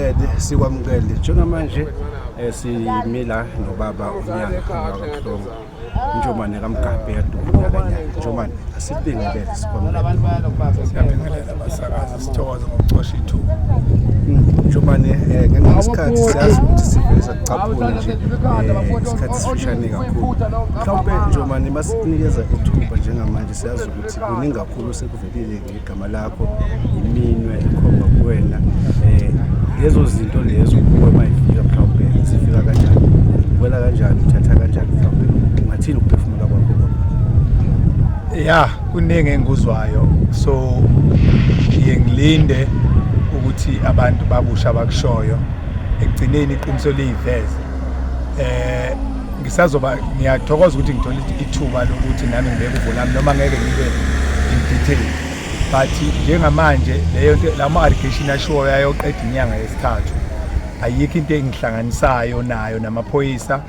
Asikubingelele, sikwamukele. Njengamanje simi la nobaba uNyanga wakaMhlongo, Njomane kaMgabhe yaDuma nyakanyaka. Njomane, asikubingelele, sikwamukele. Siyabingelela abasakazi, sithokoze ngokucosha ithuba. Njomane, ngenxa yesikhathi siyazi ukuthi siveza kucaphuna nje isikhathi sifishane kakhulu. Mhlawumbe Njomane, masikunikeza ithuba njengamanje, siyazi ukuthi kuningi kakhulu sekuvelile ngegama lakho, iminwe ekhomba kuwena. Lezo zinto lezo kuwe mayifika, mhlawumbe zifika kanjani, ubukela kanjani, uthatha kanjani, mhlawumbe ungathini ukuphefumula kwakho kona? Ya, kuningi engikuzwayo, so ngiye ngilinde ukuthi abantu bakusha abakushoyo, ekugcineni iqiniso liyiveze. Ngisazoba ngiyathokoza ukuthi ngithole ithuba lokuthi nami ngibeke uvo lami, noma ngeke ngibe in detail, but njengamanje leyo nto, lama allegation ashoyo ayoqeda inyanga yesithathu, ayikho into engihlanganisayo nayo namaphoyisa,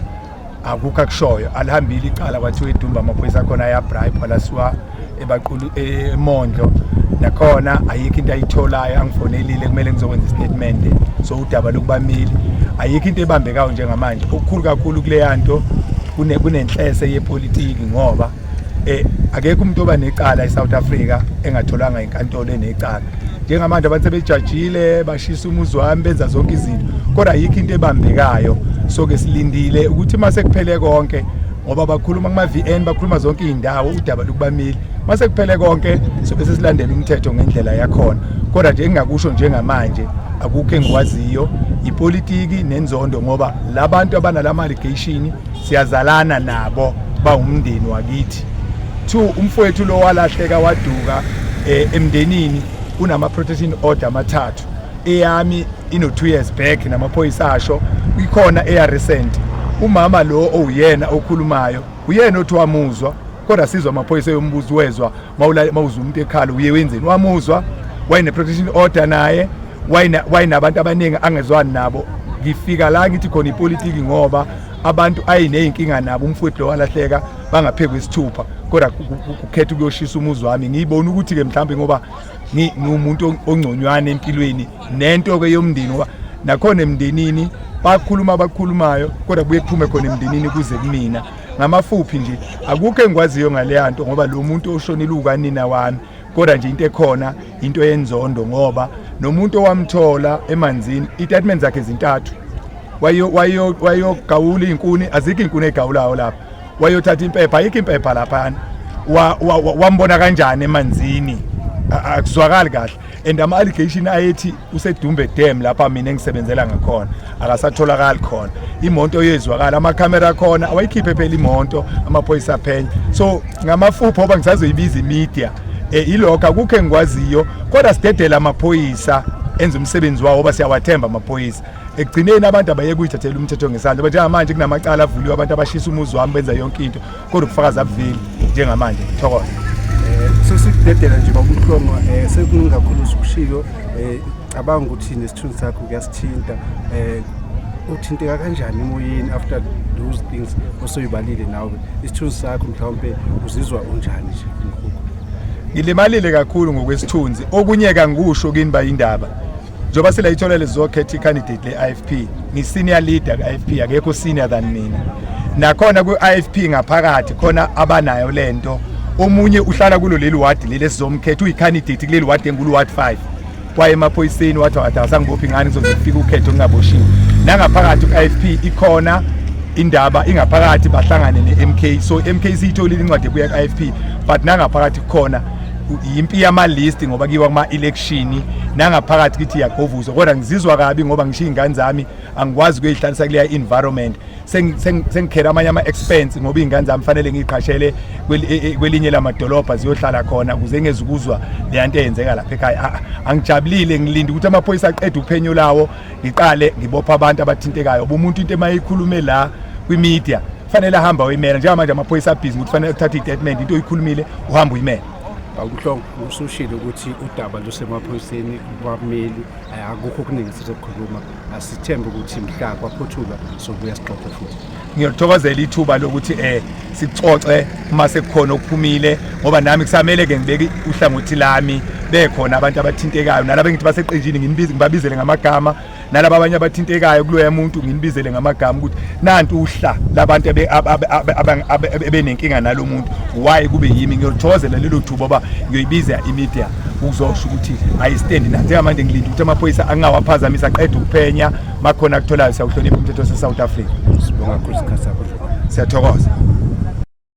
akukho akushoyo. Alihambile icala, kwathiwa eDumba amaphoyisa akhona ayabribe, lasiwa ebaqulu eMondlo, nakhona ayikho into ayitholayo. Angifonelile, kumele ngizokwenza istatement, so udaba lokubamile, ayikho into ebambekayo njengamanje. Okukhulu kakhulu kuleya nto kunenhlese yepolitiki, ngoba akekho umuntu oba necala eSouth Africa engatholanga inkantolo enecala. Njengamanje abantu sebejajile, bashisa umuzi wami, benza zonke izinto, kodwa ayikho into ebambekayo. So ke silindile ukuthi mase kuphele konke, ngoba bakhuluma kuma VN, bakhuluma zonke izindawo, udaba lokubamile, mase kuphele konke sobe sesilandela umthetho ngendlela yakhona. Kodwa nje engingakusho njengamanje, akukho engikwaziyo, ipolitiki nenzondo, ngoba labantu abanalama allegation siyazalana nabo, bawumndeni wakithi. Two, umfowethu lo walahleka waduka emndenini, unama protection order amathathu. Eyami ino 2 years back, namaphoyisa asho ikhona eya recent. Umama lo owuyena okhulumayo, uyena othi wamuzwa, kodwa sizwa amaphoyisa eyombuzo, wezwa mawuzwa umuntu ekhala, uye wenzeni? Wamuzwa, wayene protection order naye, wayinabantu abaningi angezwani nabo. Ngifika la ngithi khona ipolitiki, ngoba abantu ayineyinkinga nabo, umfowethu lo walahleka bangaphekwa isithupha, kodwa kukhetha ukuyoshisa umuzi wami. Ngiyibona ukuthi-ke mhlawumbe ngoba ngiwumuntu ongconywana empilweni, nento-ke yomndeni, ngoba nakhona emndenini bakhuluma abakhulumayo, kodwa kubuye kuphume khona emndenini kuze kumina. Ngamafuphi nje, akukho engikwaziyo ngaleya nto, ngoba lo muntu oshonile ukanina wami. Kodwa nje into ekhona, into yenzondo, ngoba nomuntu owamthola emanzini, i-statement zakhe zintathu. Wayogawula iy'nkuni, azikho iy'nkuni ey'gawulayo lapha. Wayothatha impepha, ayikho impepha laphana. Wambona kanjani emanzini? Akuzwakali kahle. And ama-allegation ayethi useDumbe Dam, lapha mina engisebenzela ngakhona, akasatholakali khona. Imoto yezwakala, amakhamera akhona, awayikhiphe phela imoto, amaphoyisa aphenya. So ngamafuphi, ngoba ngisazoyibiza imedia, ilokho, akukho engikwaziyo, kodwa sidedela amaphoyisa enza umsebenzi wawo, ngoba siyawathemba amaphoyisa. Ekugcineni abantu abayeke kuyithathela umthetho ngesandla, ngoba njengamanje kunamacala avuliwe, abantu abashisa umuzi wami, benza yonke into, kodwa ubufakazi abuveli njengamanje. Ngithokoze. Sesikudedela nje, babuhlongo, sekuningi kakhulu usikushilo. Cabanga ukuthi nesithunzi sakho kuyasithinta. Uthinteka kanjani emoyeni after those things osoyibalile nawe? Isithunzi sakho, mhlawumbe uzizwa unjani nje ngikho? Ngilimalile kakhulu ngokwesithunzi. Okunye kangikusho kini bayindaba, njengoba sila itholele zizokhetha i-candidate le-IFP, ngi-senior leader ku-IFP, akekho senior than mina. Nakhona ku-IFP ngaphakathi khona abanayo lento. Omunye uhlala kulo leli wadi leli esizomkhetha, uyi-candidate kuleli wadi engulu ward 5, waye emaphoyiseni, wathi akasangibophi ngani, kuzoze kufike ukhetho ngingaboshiwe. Nangaphakathi ku-IFP ikhona indaba ingaphakathi, bahlangane ne-MK, so MK siyitholile incwadi ebuya ku-IFP, but nangaphakathi kukhona impi yama-list, ngoba kuyiwa kuma-election, nangaphakathi kithi iyagovuzwa. Kodwa ngizizwa kabi ngoba ngishiya iy'ngane zami, angikwazi ukuyihlalisa kuleya environment. Sengikhera amanye ama-expense, ngoba iy'ngane zami fanele ngiy'qhashele kwelinye lamadolobha ziyohlala khona, ukuze ngezukuzwa leya nto eyenzeka lapha ekhaya. Angijabulile, ngilinde ukuthi amaphoyisa aqede uphenyo lawo, ngiqale ngibopha abantu abathintekayo. Umuntu into emayikhulume la kwi-media fanele ahambe ayimela. Njengamanje amaphoyisa abhizi ukuthi fanele kuthathe i-statement, into oyikhulumile uhambe uyimele. Awuhlongo, usushilo ukuthi udaba lusemaphoyiseni, bameli, akukho okuningi sizokukhuluma. Asithembe ukuthi mhla kwaphothulwa sobuya sixoxe futhi. Ngiyothokozela ithuba lokuthi sixoxe uma sekukhona okuphumile, ngoba nami kusamele ke ngibeke uhlangothi lami, bekhona abantu abathintekayo nalabo engithi baseqenjini, nginibize, ngibabizele ngamagama. Nalaba abanye abathintekayo kuloya muntu nginibizele ngamagama ukuthi nanti uhla labantu ebenenkinga nalo muntu, why kube yimi. Ngiyolithokozela lelo thuba oba ngiyoyibiza imedia ukuzosho ukuthi ayistendi na. Njengamanje ngilinde ukuthi amaphoyisa angawaphazamisa aqede ukuphenya, makhona akutholayo. Siyawuhlonipha umthetho wase-South Africa. Sibonga kakhulu isikhathi sakho. Siyathokoza.